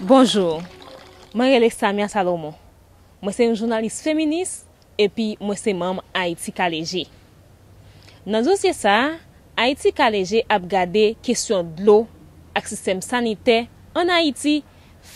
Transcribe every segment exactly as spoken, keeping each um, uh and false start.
Bonjou, mwen rele Samia Salomon. Mwen se yon jounalis feminis epi mwen se manm Ayiti Ka Leje. Nan dosye sa a, Ayiti Ka Leje ap gade kesyon dlo ak sistèm sanitè ann Ayiti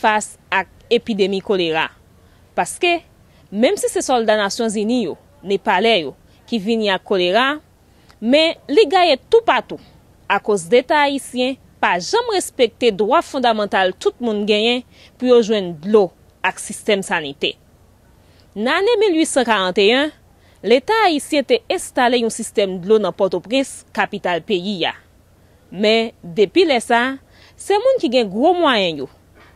fas ak epidemi kolera. Paske, menm si se sòlda Nasyonzini yo, Nepalè yo, ki vini ak kolera, men li gaye toupatou, akoz Leta ayisyen pa janm respekte dwa fondamantal tout moun genyen pou yo jwenn dlo ak sistèm sanitè. Nan ane mil uit san karanteyen, Leta ayisyen te enstale yon sistèm dlo nan Pòtoprens, kapital peyi a. Men, depi lè sa a, se moun ki gen gwo mwayen yo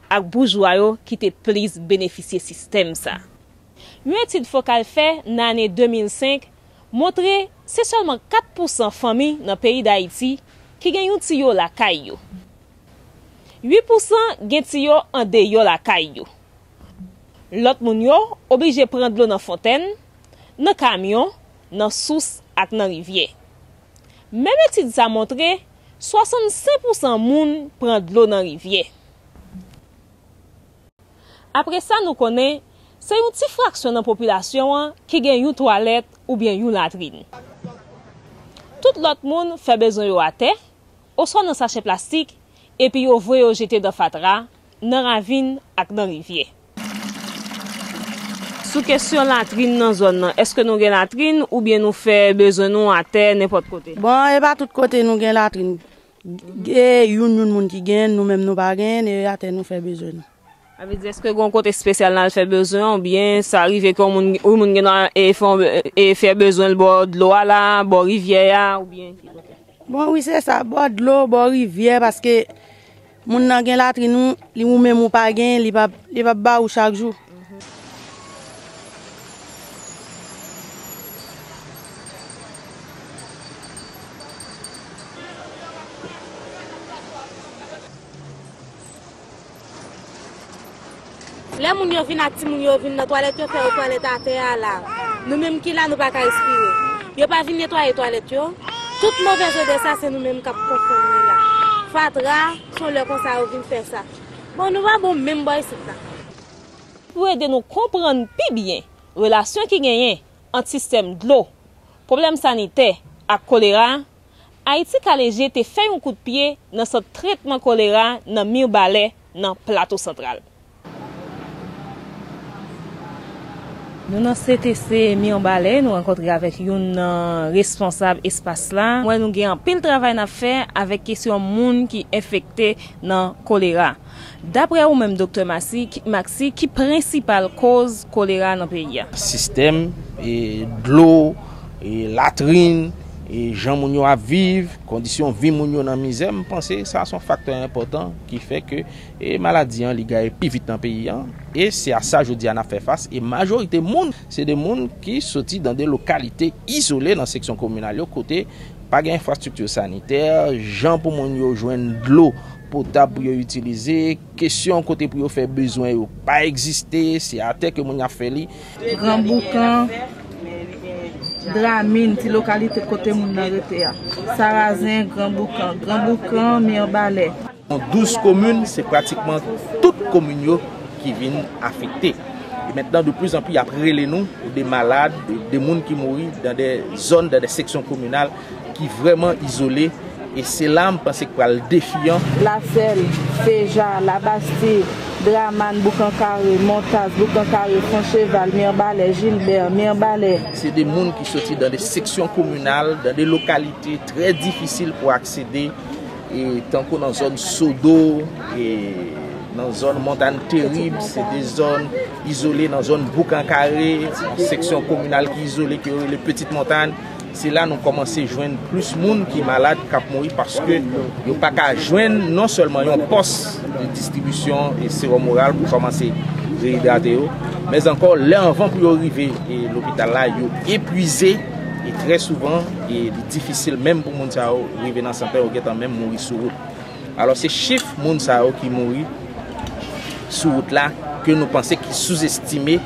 ak boujwa yo ki te plis benefisye sistèm sa a. Yon etid Fokal fè nan ane de mil senk montre se sèlman kat pousan fanmi nan peyi Dayiti ki gen yon tiyo lakay yo. Uit pousan gen tiyo andeyò lakay yo. Lòt moun yo oblije pran dlo nan fontèn, nan kamyon, nan sous ak nan rivyè. Menm etid sa montre swasannsenk pousan moun pran dlo nan rivyè. Apre sa, nou konnen se yon ti fraksyon nan popilasyon an ki gen yon twalèt oubyen yon latrin. Tout lòt moun fè bezwen yo atè, oswa nan sachè plastik, epi yo voye yo jete nan fatra, nan ravin ak nan rivyè. Sou kesyon latrin nan zòn nan, èske nou gen latrin oubyen nou fè bezwen nou atè nenpòt kote? Bon, e pa tout kote nou gen latrin. Gen youn youn moun ki gen, nou menm nou pa gen, e atè nou fè bezwen nou. Sa vle di, èske gen yon kote espesyal n al fè bezwen, oubyen sa rive ke yon moun, yon moun gen dwa, e, fè yon, e, fè bezwen l bò dlo a la, bò rivyè a, oubyen ki kote? Bon, wi, se sa, bò dlo, bò rivyè, paske moun nan gen latrin ou, li ou menm ou pa gen, li p ap, li p ap ba ou chak jou. Lè moun yo vin ak timoun yo vin nan twalèt, yo fè yo twalèt atè a la. Nou menm ki la, nou pa ka respire. Yo pa vin netwaye twalèt yo. Tout movèz odè sa, se nou menm k ap konfòme la. Fatra, se lè konsa yo vin fè sa. Bon, nou pa bon menm bò isit la. Pou ede nou konprann pi byen relasyon ki genyen ant sistèm dlo, pwoblèm sanitè ak kolera, Ayiti Ka Leje te fè yon kout pye nan sant tretman kolera nan Mibalè, nan Plato Santral. Nou nan C T C Mibalè, nou rankontre avèk youn nan responsab espas la. M wè nou gen anpil travay n ap fè avèk kesyon moun ki enfekte nan kolera. Daprè ou menm, Doktè Maxi, ki, Maxi, ki prensipal koz kolera nan peyi a? Sistèm, e, dlo, e, latrin, e, jan moun yo ap viv, kondisyon vi moun yo nan mizè, m panse sa se yon faktè enpòtan ki fè ke, e, maladi an li gaye pi vit nan peyi an. E se a sa jodi a n ap fè fas. E majorite moun, se de moun ki soti nan de lokalite izole nan seksyon kominal yo, kote pa gen enfrastrikti sanitè, jan pou moun yo jwenn dlo potab pou yo itilize, kesyon kote pou yo fè bezwen yo pa egziste, se atè ke moun y ap fè li. Gran Boukan, Dramin, ti lokalite kote moun nan rete a. Sarazen, Gran Boukan, Gran Boukan, Mibalè. Nan douz komin, se pratikman tout komin yo ki vin afekte. E mentnan, de plus en plus, y ap rele nou de malad, de, de moun ki mouri dan de zòn, dan de seksyon kominal ki vrèman izole. E se la, m panse, k pral defi an. Lasèl, Seja, Labastid, Draman, Boukan Kare, Montaz, Boukan Kare, Fon Cheval, Mibalè, Jilbè, Mibalè. Se de moun ki soti dan de seksyon kominal, dan de lokalite trè difisil pou aksede, e tankou nan zòn Sodo, e nan zòn Montàn Terib, se de zòn izole, nan zòn Boukan Kare, yon seksyon kominal ki izole, ke yo rele Petite Montagne. Se la nou kòmanse jwenn plis moun ki malad, k ap mouri, paske yo pa ka jwenn non sèlman yon pòs de distribisyon e sewòm oral pou kòmanse reyidrate yo, men ankò, lè anvan pou yo rive, e, lopital la, yo epwize, e trè souvan, e li difisil menm pou moun sa yo rive nan sant lan, yo gentan menm mouri sou wout. Alò, se chif moun sa yo ki mouri sou wout la ke nou panse ki souzestime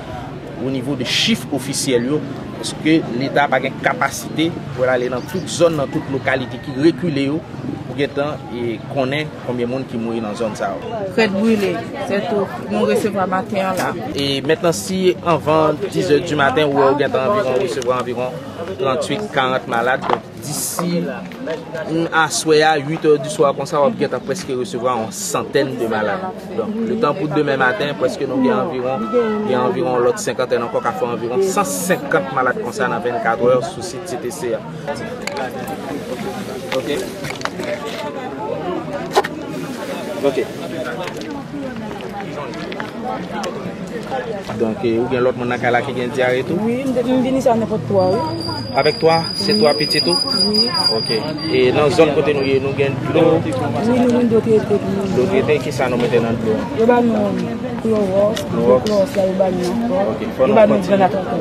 o nivo de chif ofisyèl yo, paske Leta pa gen kapasite pou l ale nan tout zòn, nan tout lokalite ki rekile yo, pou Gentan e konnen konbyen moun ki mouri nan zòn sa yo? Krèt brile, se tou nou resevwa maten an la. E mentnan, si anvan dizè di maten, ou wè ou gentan anviwon resevwa anviwon tranntuit, karant malad, donk disi, mm, aswè a, uit è di swa konsa, w ap gentan prèske resevwa yon santèn de malad. Donk, letan pou demen maten, prèske nou gen anviwon, gen anviwon lòt senkantèn ankò, ka fè anviwon san senkant malad konsa nan vennkat è sou sit C T C a. Ok. Ok. Donk, eh, ou gen lòt moun nan kay la ki gen dyare tou? Wi, m te, m vin isi a nenpòt twa, wi. Avèk twa? Se twa pitit ou? Wi. Ok. E nan zòn kote nou ye, nou gen dlo? Wi, nou gen dlo trete pou nou. Dlo trete, ki sa nou mete nan dlo? Yo ba nou klowòks, klowòks la, yo ba nou ankò. Ok, fò nou kontinye. Yo ba nou granat ankò.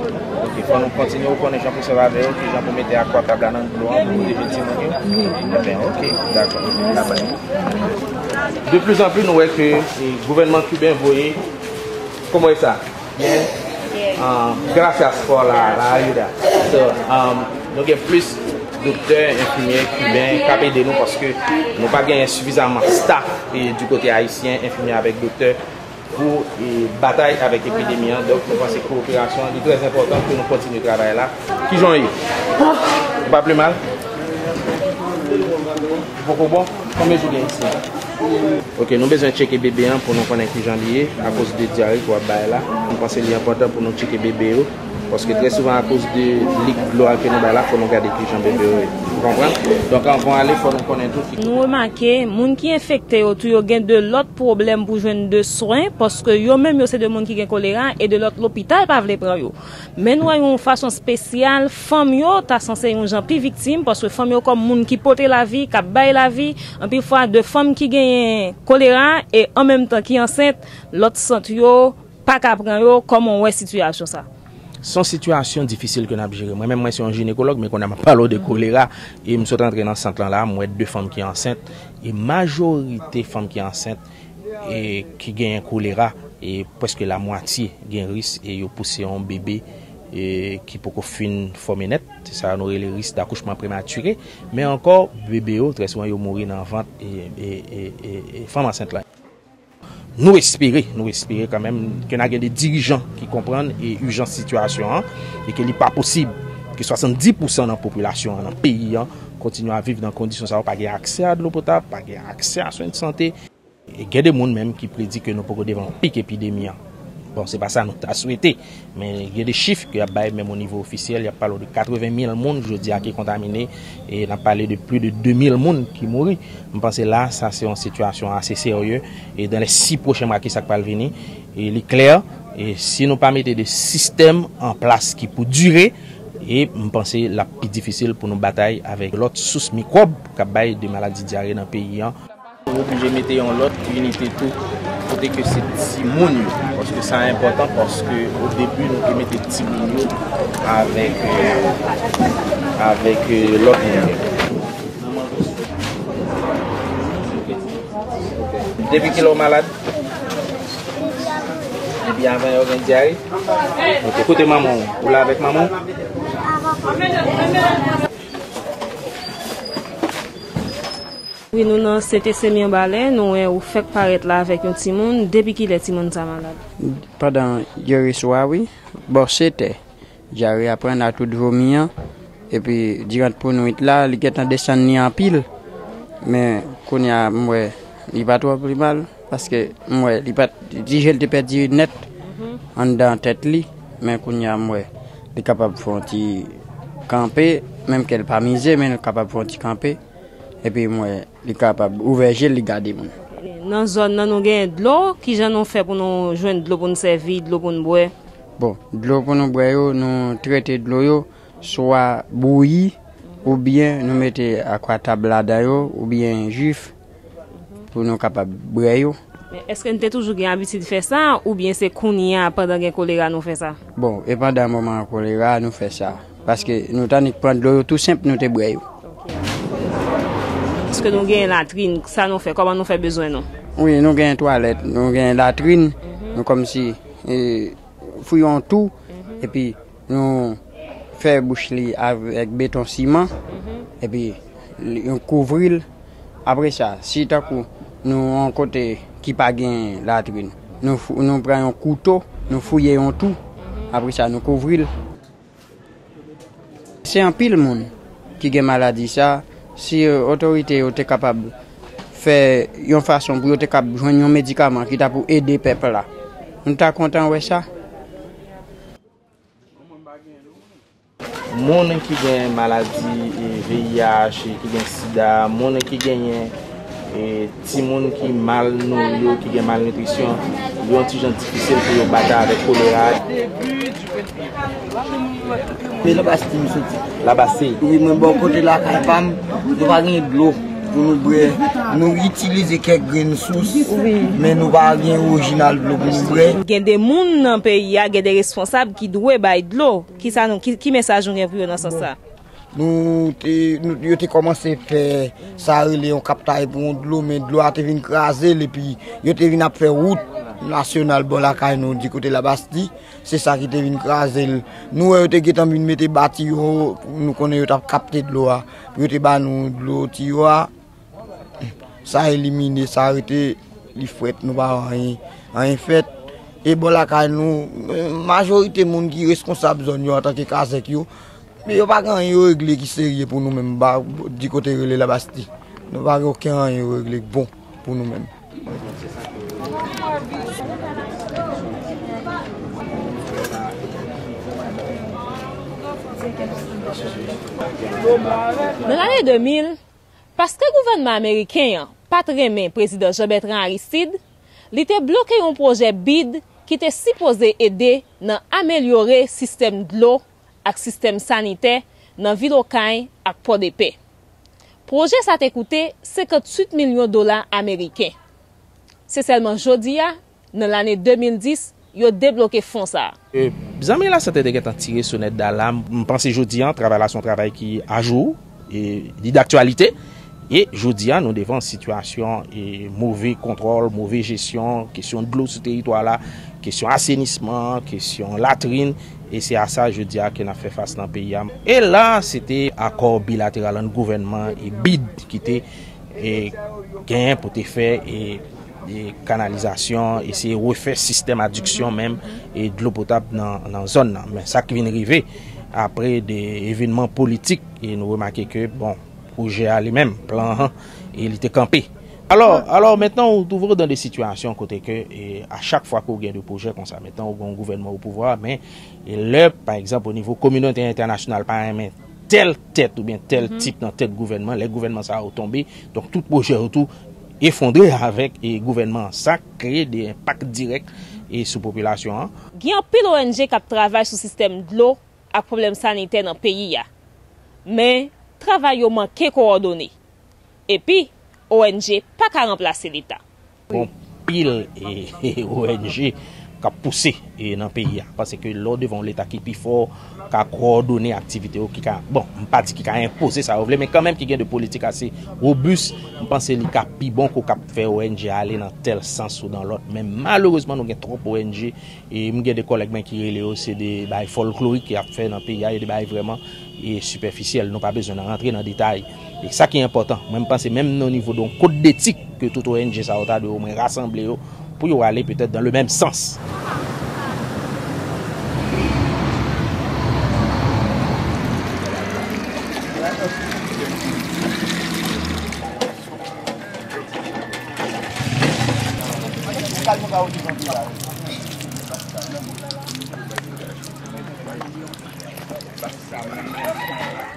Ok, fò nou kontinye, ou konnen jan pou sèvi avè yo, ki jan pou mete akwatab la nan dlo an pou pwoteje timoun yo? Wi. Ebyen, ok, dakò. Mèsi. De plus en plus, nou wè ke, eh, gouvènman kiben voye, ¿cómo está? Bien. Ah, gracias por la, la ayuda. So, um, nou gen plis doktè, enfimyè kiben k ap ede nou paske nou pa genyen sifizaman staff, eh, du kote ayisyen, enfimyè avèk doktè, pou, eh, batay avèk epidemi an. Donk, nou panse kowoperasyon an, li trè enpòtan pou nou kontinye travay la. Kijan w ye? Ou pa pi mal? Ou poko bon? Konbyen jou w gen isi? Ok, nou bezwen tcheke bebe an pou nou konnen kijan li ye, akoz de dyare ke w ap bay la. Nou panse li enpòtan pou nou tcheke bebe yo, paske trè souvan, akoz de lik dlo a ke nou bay la, fò nou gade kijan bebe yo ye. Ou konprann? Donk, anvan w ale, fò nou konnen tou ki Nou remake, moun ki enfekte yo tou, yo gen de lòt pwoblèm pou jwenn de swen, paske yo menm yo se de moun ki gen kolera, e de lòt lopital pa vle pran yo. Men nou wè yon fason espesyal, fanm yo ta sanse yon jan pi viktim, paske fanm yo kòm moun ki pote lavi, k ap bay lavi, anpil fwa de fanm ki genyen kolera, e an menm tan ki ansent, lòt sant yo pa ka pran yo. Kòman w wè sitiyasyon sa? Se yon sitiyasyon difisil ke n ap jere. Mwen menm, mwen se yon jinekològ, men kounye a m ap pale w de kolera, e m sot rantre nan sant lan la, m wè de fanm ki ansent, e majorite fanm ki ansent, e ki genyen kolera, e prèske lamwatye gen ris, e yo pouse yon bebe, e ki poko fin fòme nèt. Se sa nou rele ris dakouchman prematire. Men ankò, bebe yo, trè souvan, yo mouri nan vant, e, e, e, e, e fanm ansent lan. Nou espere, nou espere kanmenm ke n a gen de dirijan ki konprann e ijans sitiyasyon an, e ke li pa posib ke swasanndis pousan nan popilasyon an nan peyi an kontinye ap viv nan kondisyon sa yo, pa gen aksè a dlo potab, pa gen aksè a swen de sante. E gen de moun menm ki predi ke nou poko devan yon pik epidemi an. Bon, se pa sa nou ta swete, men gen de chif ke y ap bay, menm o nivo ofisyèl, y ap pale w de katreven mil moun jodi a ki kontamine, e n ap pale de plis de de mil moun ki mouri. M panse la, sa se yon sitiyasyon ase serye, e dans les six prochains mois, ki sa k pral vini, e li klè, e si nou pa mete de sistèm an plas ki pou dire, e m panse l ap pi difisil pou nou batay avèk lòt sous mikwòb k ap bay de maladi dyare nan peyi an. Yo oblije mete yon lòt inite tou, kote ke se timoun yo, paske sa enpòtan, paske o debi nou te mete timoun yo avèk, eh, avèk, eh, lòt moun yo. Depi kilè w malad? Depi avan yè w gen dyare? Ok, kote manman w? Ou la avèk manman w? Wi, nou nan C T C Mibalè, nou wè ou fèk parèt la avèk yon timoun. Depi kilè timoun sa malad? Pandan yè swa, wi, bò sèt è. Dyare a pran nan tout vomi an. Epi, diran pou nwit la, li gentan desann li anpil. Men, kounye a, m wè, li pa twò pi mal, paske m wè, li pa t, ti je l te pèdi nèt anndan tèt li. Men, kounye a, m wè, li kapab fè yon ti kanpe, menm ke l pa mize, men li kapab fè yon ti kanpe. Epi, m wè, li kapab ouvè je l, li gade moun. Nan zòn nan, nou gen dlo. Kijan nou fè pou nou jwenn dlo pou n sèvi, dlo pou n bwè? Bon, dlo pou nou bwè yo, nou trete dlo yo, swa bouyi, oubyen nou mete akwatab ladan yo, oubyen jif, pou nou kapab bwè yo. Men èske n te toujou gen abitid fè sa, oubyen se kounye a, pandan gen kolera, nou fè sa? Bon, e pandan moman kolera, nou fè sa. Paske nou t annik pran dlo yo tou senp, nou te bwè yo. Èske nou gen latrin? Sa nou fè? Kòman nou fè bezwen nou? Wi, nou gen twalèt, nou gen latrin, nou kòmsi, e, fouye yon tou, epi nou fè bouch li avèk beton siman, epi li, nou kouvri l, Apre sa, si tankou nou yon kote ki pa gen latrin, nou, fou- nou pran yon kouto, nou fouye yon tou, apre sa, nou kouvri l. Se anpil moun ki gen maladi sa, si otorite yo te kapab fè yon fason pou yo te kab jwenn yon medikaman ki ta pou ede pèp la, nou ta kontan wè sa. Moun ki gen maladi V I H, ki gen sida, moun ki genyen timoun ki mal nouri yo, ki gen malnitrisyon, li yon ti jan difisil pou yo batay avèk kolera. Se Labastye m soti. Labastye. Wi, mwen bò kote lakay pa m, nou pa gen dlo pou nou bwè. Nou itilize kèk grenn sous, men nou pa gen orijinal dlo pou nou bwè. Gen de moun nan peyi a, gen de responsab ki dwe bay dlo. Kisa nou, ki, ki mesaj nou gen pou yo nan sans sa? Nou te, nou, yo te kòmanse fè sa rele yon kaptay pou yon dlo, men dlo a te vin kraze l, epi yo te vin ap fè wout nasyonal bò lakay nou, di kote Labastye. Se sa ki te vin kraze l. Nou wè yo te gentan vin mete ba tiyo, nou konnen yo t ap kapte dlo a. Pou yo te ba nou dlo tiyo a, sa elimine, sa rete, li frèt, nou pa wè anyen, anyen fèt. E bò lakay nou, majorite moun ki reskonsab zòn yo antanke kazèk yo, yo pa gen anyen yo regle ki serye pou nou menm, ba, di kote rele Labastye. Nou pa gen okenn anyen yo regle k bon pou nou menm. Nan lane de mil, paske gouvènman ameriken an pa t renmen Prezidan Jean Bertrand Aristide, li te bloke yon pwojè bid ki te sipoze ede nan amelyore sistèm dlo ak sistèm sanitè nan vil Okay ak Pòdepè. Pwojè sa te koute senkantuit milyon dola ameriken. Se sèlman jodi a, nan lane de mil dis, yo debloke fon sa a. Zanmi Lasante te gentan tire sonèt dalam, m panse jodi a, travay la se yon travay ki ajou, e li daktyalite. E jodi a, nou devan sitiyasyon e move kontwòl, move jesyon, kesyon dlo sou teritwa la, kesyon asenisman, kesyon latrin, e se a sa jodi a ke n ap fè fas nan peyi a. E la, se te akò bilateral ant gouvènman e bid ki te e, genyen pou te fè e, e, kanalizasyon, eseye refè sistèm adiksyon menm e dlo potab nan, nan zòn nan. Men sa k vin rive apre de evènman politik, e nou remake ke, bon, pwojè a li menm, plan an, e li te kanpe. Alò, alò mentnan ou twouve w dan de sitiyasyon kote ke e, a chak fwa ke w gen de pwojè konsa, mentnan ou gen yon gouvènman o pouvwa, men e lè, pa egzanp, o nivo kominote entènasyonal pa renmen tèl tèt oubyen tèl tip nan tèt gouvènman, lè gouvènman sa yo tonbe, donk tout pwojè yo tou efondre avèk e gouvènman an. Sa kreye de enpak dirèk e sou popilasyon an. Gen anpil O N G k ap travay sou sistèm dlo ak pwoblèm sanitè nan peyi a. Men, travay yo manke kowòdone. Epi, O N G pa ka ranplase Leta. Gon pil e, e, O N G k ap pouse e, nan peyi a. Paske lè w devan yon Leta ki pi fò, ka kowòdone aktivite yo, ki ka, bon, m pa di ki ka enpoze sa yo vle, men kanmenm ki gen de politik ase wobis, m panse li ka pi bon ke w ka fè O N G ale nan tèl sans ou nan lòt. Men malerezman, nou gen twòp O N G E m gen de kòlèg mwen ki rele yo se de bagay fòlklorik y ap fè nan peyi a, e de bagay vrèman e sipèfisyèl. Nou pa bezwen nan rantre nan detay. E sa ki enpòtan, mwen m panse menm nan nivo de yon kod detik ke tout O N G sa yo ta dwe omwen rasanble yo pou yo ale petèt dans le même sens.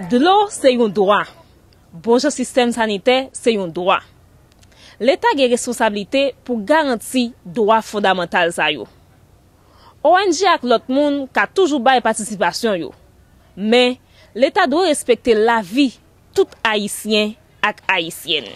Dlo se yon dwa. Bon jan sistèm sanitè se yon dwa. Leta gen responsablite pou garanti dwa fondamantal sa yo. O N G ak lòt moun ka toujou bay patisipasyon yo, men Leta dwe respekte lavi tout Ayisyen ak Ayisyèn.